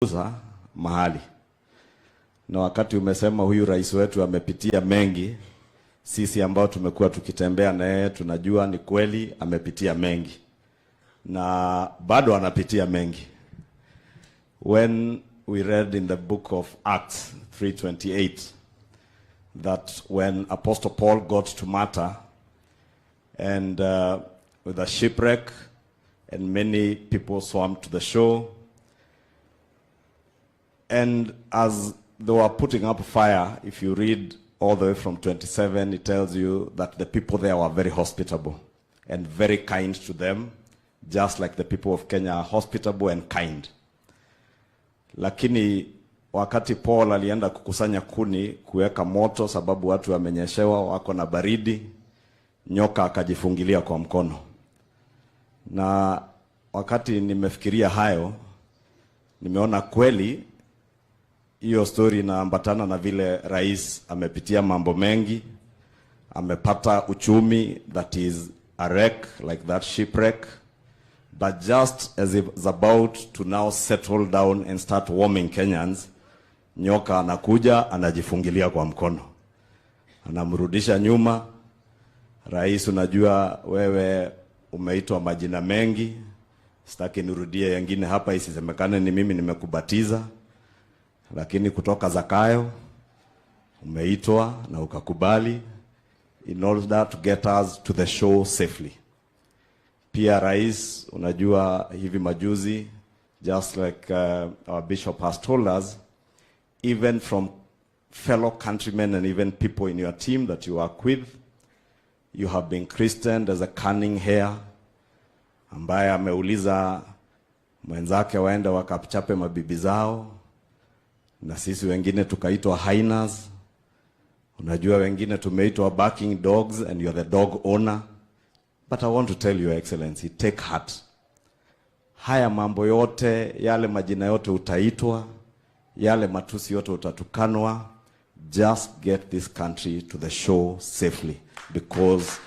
Uza mahali na wakati umesema huyu rais wetu amepitia mengi, sisi ambao tumekuwa tukitembea na yeye tunajua ni kweli amepitia mengi na bado anapitia mengi. When we read in the book of Acts 3:28 that when Apostle Paul got to Malta and with a shipwreck and many people swam to the shore, and as they were putting up fire, if you read all the way from 27, it tells you that the people there were very hospitable and very kind to them, just like the people of Kenya are hospitable and kind. Lakini wakati Paul alienda kukusanya kuni kuweka moto, sababu watu wamenyeshewa, wako na baridi, nyoka akajifungilia kwa mkono. Na wakati nimefikiria hayo, nimeona kweli hiyo story inaambatana na vile rais amepitia mambo mengi, amepata uchumi that is a wreck like that shipwreck, but just as it's about to now settle down and start warming Kenyans, nyoka anakuja anajifungilia kwa mkono, anamrudisha nyuma. Rais, unajua wewe umeitwa majina mengi, sitaki nirudie yengine hapa, isisemekane ni mimi nimekubatiza, lakini kutoka Zakayo umeitwa na ukakubali in order to get us to the shore safely. Pia rais, unajua hivi majuzi, just like our bishop has told us, even from fellow countrymen and even people in your team that you work with, you have been christened as a cunning hare ambaye ameuliza mwenzake waende wakachape mabibi zao, na sisi wengine tukaitwa hyenas. Unajua wengine tumeitwa barking dogs and you're the dog owner. But I want to tell you, Excellency, take heart. Haya mambo yote, yale majina yote utaitwa, yale matusi yote utatukanwa, just get this country to the shore safely, because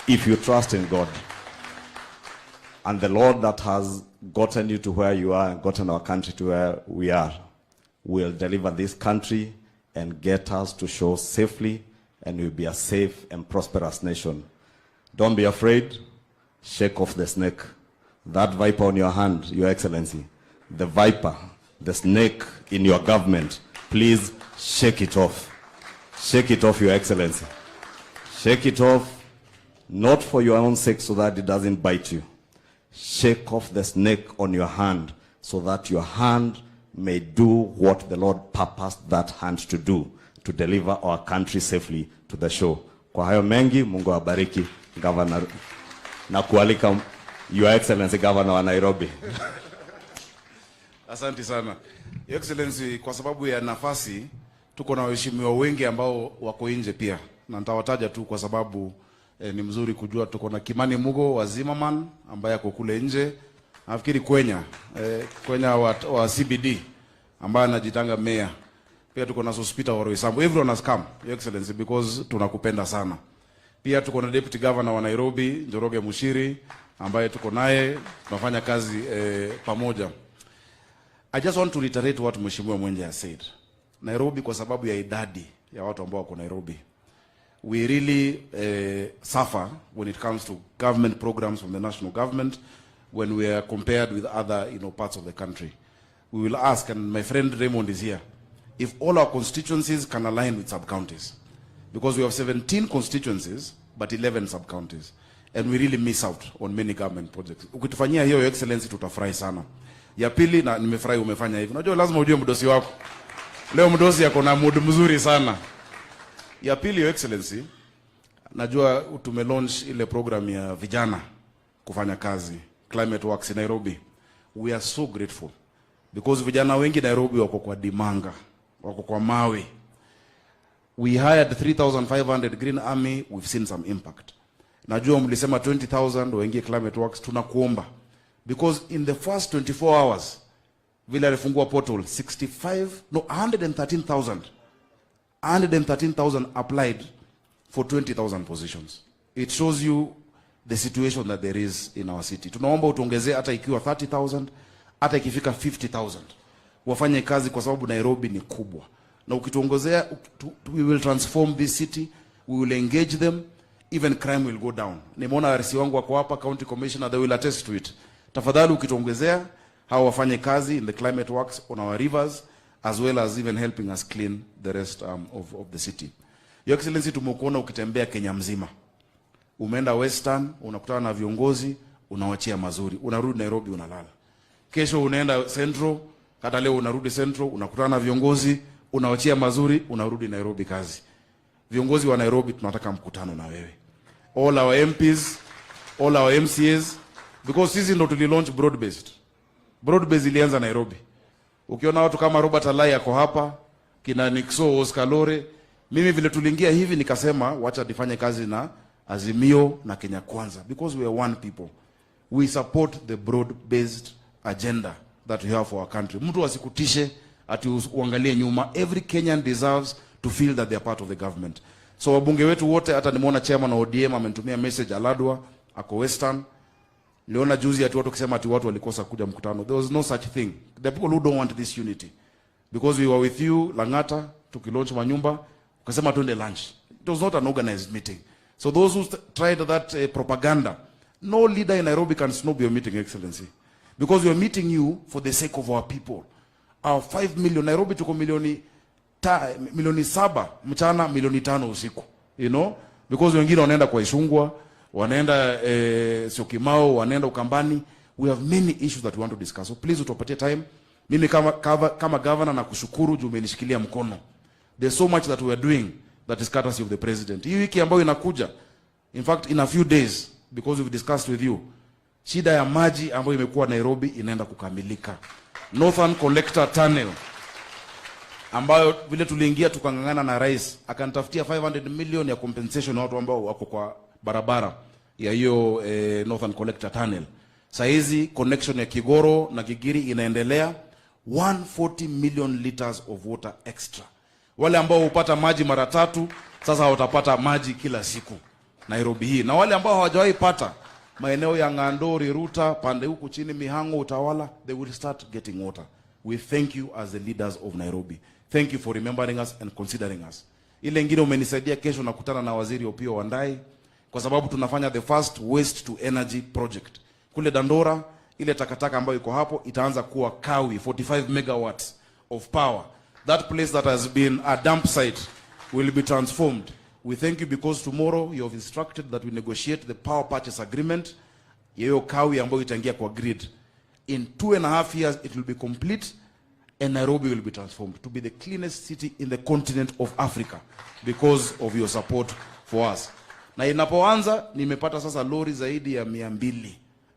if you trust in God and the Lord that has gotten you to where you are and gotten our country to where we are will deliver this country and get us to shore safely, and we'll be a safe and prosperous nation. Don't be afraid. Shake off the snake. That viper on your hand, Your Excellency, the viper, the snake in your government, please shake it off. Shake it off, Your Excellency. Shake it off, not for your own sake so that it doesn't bite you. Shake off the snake on your hand so that your hand may do what the Lord purposed that hand to do, to deliver our country safely to the shore. Kwa hayo mengi, Mungu awabariki, Governor, na kualika Your Excellency Governor wa Nairobi. Asante sana, Your Excellency. Kwa sababu ya nafasi, tuko na waheshimiwa wengi ambao wako nje pia, na nitawataja tu kwa sababu ni mzuri kujua. Tuko na Kimani Mugo wa Zimmerman ambaye ako kule nje, nafikiri Kwenya wa CBD ambaye anajitanga mayor. Pia tuko na Sospeter wa Roysambu. Everyone has come, Your Excellency, because tunakupenda sana. Pia tuko na Deputy Governor wa Nairobi, Njoroge Muchiri, ambaye tuko naye tunafanya kazi pamoja. I just want to reiterate what Mheshimiwa Mwenje has said. Nairobi, kwa sababu ya idadi ya watu ambao wako Nairobi, we really suffer when it comes to government programs from the national government when we are compared with other parts of the country. We will ask, and my friend Raymond is here, if all our constituencies can align with sub-counties. Because we have 17 constituencies, but 11 sub-counties. And we really miss out on many government projects. Ukitufanyia hiyo, Your Excellency, tutafurahi sana. Ya pili, na nimefurahi umefanya hivi. Unajua lazima ujue mdosi wako. Leo mdosi ako na mood mzuri sana. Ya pili, Your Excellency, najua tume launch ile program ya vijana kufanya kazi, Climate Works in Nairobi. We are so grateful because vijana wengi Nairobi wako kwa dimanga, wako kwa mawe. We hired 3500 Green Army, we've seen some impact. Najua mlisema 20,000 waingie Climate Works, tunakuomba, because in the first 24 hours vile alifungua portal, 65, no, 113,000, 113,000 applied for 20,000 positions. It shows you the situation that there is in our city. Tunaomba utuongezee hata ikiwa 30,000, hata ikifika 50,000. Wafanye kazi kwa sababu Nairobi ni kubwa, na ukituongezea, we will transform this city, we will engage them, even crime will go down. Nimeona RC wangu wako hapa, county commissioner, they will attest to it. Tafadhali ukituongezea hao wafanye kazi in the climate works on our rivers, as well as even helping us clean the rest of the city. Your Excellency, tumekuona ukitembea Kenya mzima. Umeenda Western, unakutana na viongozi, unawachia mazuri, unarudi Nairobi unalala. Kesho unaenda Central, hata leo unarudi Central, unakutana na viongozi, unawachia mazuri, unarudi Nairobi kazi. Viongozi wa Nairobi, tunataka mkutano na wewe. All our MPs, all our MCAs, because sisi ndo tulilaunch broad based. Broad based ilianza Nairobi. Ukiona watu kama Robert Alai ako hapa, kina Nixo Oscar Lore, mimi vile tuliingia hivi nikasema wacha nifanye kazi na Azimio na Kenya Kwanza because we are one people. We support the broad based agenda that we have for our country. Mtu asikutishe ati uangalie nyuma. Every Kenyan deserves to feel that they are part of the government. So wabunge wetu wote, hata nimeona chairman wa ODM amenitumia message, Aladwa ako Western. Niliona juzi ati watu wakisema ati watu walikosa kuja mkutano. There was no such thing. The people who don't want this unity. Because we were with you Lang'ata tukilaunch manyumba, ukasema twende lunch. It was not an organized meeting. So those who tried that propaganda, no leader in Nairobi can snob your meeting, Excellency. Because we are meeting you for the sake of our people. Our 5 million, Nairobi tuko milioni 7 mchana, milioni 5 usiku. Because wengine wanaenda kwa Ichung'wah, wanaenda Syokimau, wanaenda Ukambani. We have many issues that we want to discuss. So please utupatie time. Mimi kama governor nakushukuru juu umenishikilia mkono. There's so much that we are doing that is courtesy of the president. Hii wiki ambayo inakuja, in fact in a few days, because we've discussed with you, shida ya maji ambayo imekuwa Nairobi inaenda kukamilika. Northern Collector Tunnel ambayo vile tuliingia tukang'ang'ana na rais akanitafutia 500 million ya compensation ya watu ambao wako kwa barabara ya hiyo Northern Collector Tunnel. Saa hizi connection ya Kigoro na Gigiri inaendelea, 140 million liters of water extra. Wale ambao hupata maji mara tatu sasa watapata maji kila siku Nairobi hii, na wale ambao hawajawahi pata maeneo ya Ng'ando, Riruta, pande huku chini Mihango, Utawala, they will start getting water. We thank you as the leaders of Nairobi. Thank you for remembering us and considering us. Ile ingine umenisaidia, kesho nakutana na Waziri Opiyo Wandayi kwa sababu tunafanya the first waste to energy project kule Dandora. Ile takataka ambayo iko hapo itaanza kuwa kawi, 45 megawatts of power. That place that has been a dump site will be transformed. We thank you because tomorrow you have instructed that we negotiate the power purchase agreement ya hiyo kawi ambayo itaingia kwa grid. In 2.5 years it will be complete and Nairobi will be transformed to be the cleanest city in the continent of Africa because of your support for us. Na inapoanza nimepata sasa lori zaidi ya 200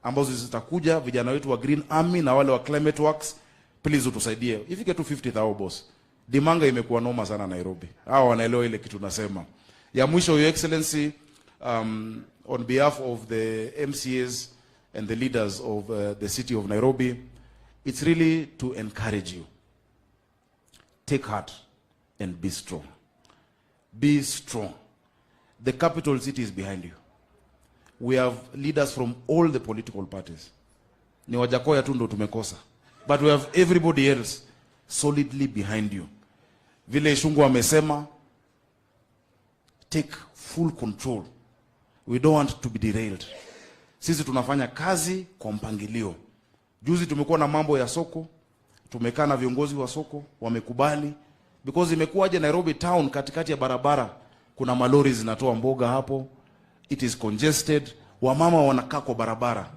ambazo zitakuja, vijana wetu wa Green Army na wale wa Climate Works, please utusaidie. Ifike tu 50,000, boss. Dimanga imekuwa noma sana Nairobi. Hawa wanaelewa ile kitu nasema. Ya mwisho, Your Excellency, on behalf of the MCAs and the leaders of the city of Nairobi, it's really to encourage you. Take heart and be strong. Be strong. The capital city is behind you. We have leaders from all the political parties. Ni Wajackoyah tu ndo tumekosa. But we have everybody else solidly behind you. Vile Ichung'wah amesema, take full control. We don't want to be derailed. Sisi tunafanya kazi kwa mpangilio. Juzi tumekuwa na mambo ya soko, tumekaa na viongozi wa soko wamekubali, because imekuwaje Nairobi town katikati ya barabara kuna malori zinatoa mboga hapo, it is congested, wamama wanakaa kwa barabara,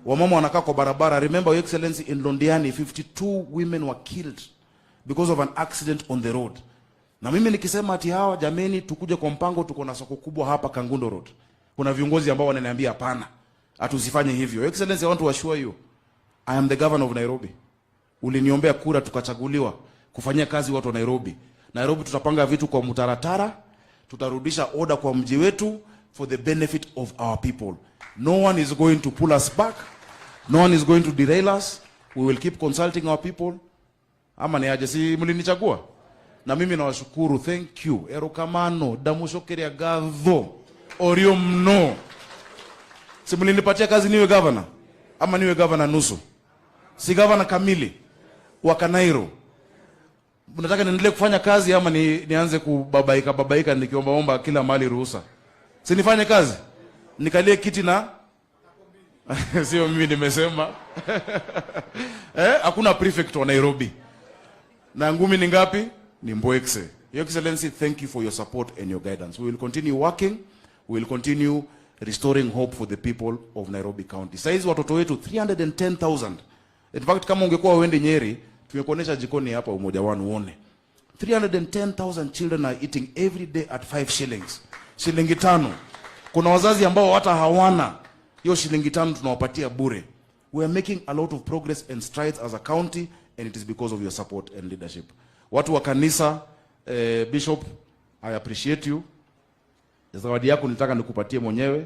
wamama wanakaa kwa barabara. Remember, Your Excellency, in Londiani 52 women were killed because of an accident on the road. Na mimi nikisema ati hawa jameni, tukuje kwa mpango, tuko na soko kubwa hapa Kangundo Road. Kuna viongozi ambao wananiambia hapana, hatusifanye hivyo. Your Excellency, I want to assure you, I am the governor of Nairobi. Uliniombea kura tukachaguliwa kufanyia kazi watu wa Nairobi. Nairobi tutapanga vitu kwa mtaratara, tutarudisha order kwa mji wetu for the benefit of our people. No one is going to pull us back. No one is going to derail us. We will keep consulting our people. Ama ni aje, si mlinichagua? Na mimi nawashukuru, thank you. Erokamano, damushokeria gadho. Orio mno. Si mlinipatia kazi niwe governor? Ama niwe governor nusu? Si governor kamili? Wa Kanairo. Mnataka niendelee kufanya kazi ama nianze kubabaika babaika nikiombaomba kila mahali ruhusa? Si nifanye kazi? Nikalie kiti na sio mimi nimesema. Eh, hakuna prefect wa Nairobi. Na ngumi ni ngapi? Ni Mbwekse. Your Excellency, thank you for your support and your guidance. We will continue working. We will continue restoring hope for the people of Nairobi County. Saizi watoto wetu 310,000. In fact, kama ungekuwa uende Nyeri, tumekuonesha jikoni hapa Umoja One uone. 310,000 children are eating every day at 5 shillings. Shilingi 5. Kuna wazazi ambao hata hawana hiyo shilingi 5, tunawapatia bure. We are making a lot of progress and strides as a county, and it is because of your support and leadership. Watu wa kanisa, Bishop, I appreciate you. Zawadi yako nitaka nikupatie mwenyewe,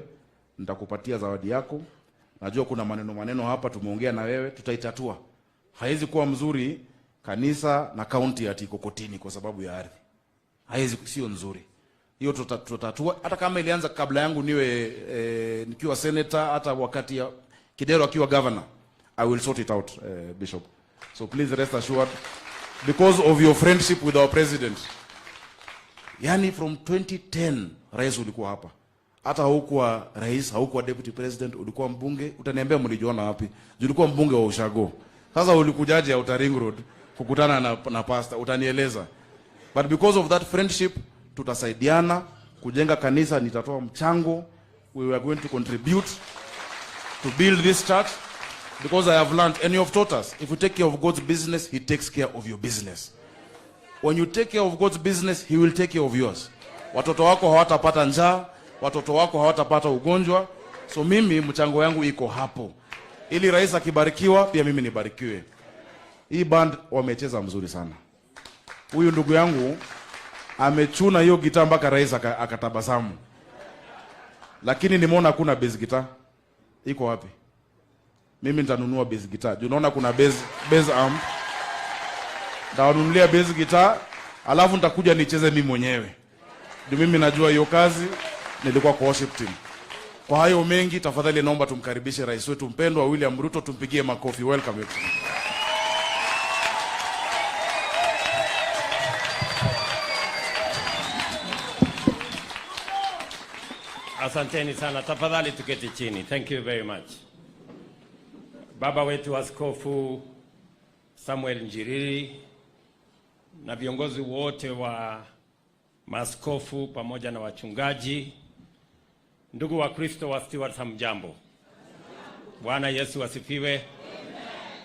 nitakupatia zawadi yako. Najua kuna maneno maneno hapa tumeongea na wewe, tutaitatua. Haiwezi kuwa mzuri kanisa na county ati iko kotini kwa sababu ya ardhi. Haiwezi, sio nzuri. Hiyo tutatatua hata kama ilianza kabla yangu niwe nikiwa senator, hata wakati ya Kidero akiwa governor. I will sort it out, Bishop. So please rest assured, because of your friendship with our president. Yani from 2010 rais ulikuwa hapa. Hata haukuwa rais, haukuwa deputy president, ulikuwa mbunge. Utaniambia mlijuana wapi? Ulikuwa mbunge wa Ushago. Sasa ulikujaje Outer Ring Road kukutana na pastor? Utanieleza. But because of that friendship, tutasaidiana kujenga kanisa. Nitatoa mchango. We are going to contribute to build this church because I have learned, and you have taught us, if you take care of God's business, He takes care of your business. When you take care of God's business, He will take care of yours. Watoto wako hawatapata njaa, watoto wako hawatapata ugonjwa. So mimi mchango yangu iko hapo, ili rais akibarikiwa, pia mimi nibarikiwe. Hii band wamecheza mzuri sana. Huyu ndugu yangu amechuna hiyo gitaa mpaka rais akatabasamu, lakini nimeona hakuna bass guitar. Iko wapi? Mimi nitanunua bass guitar. Juu unaona kuna bass amp. Nitawanunulia bass guitar, alafu nitakuja nicheze mimi mwenyewe. Juu mimi najua hiyo kazi, nilikuwa kwa worship team. Kwa hayo mengi, tafadhali naomba tumkaribishe rais wetu mpendwa William Ruto, tumpigie makofi. Welcome, Your Excellency. Asanteni sana, tafadhali tuketi chini. Thank you very much. Baba wetu Askofu Samuel Njiriri na viongozi wote wa maaskofu pamoja na wachungaji, ndugu wa Kristo wa Stewards, hamjambo. Bwana Yesu asifiwe.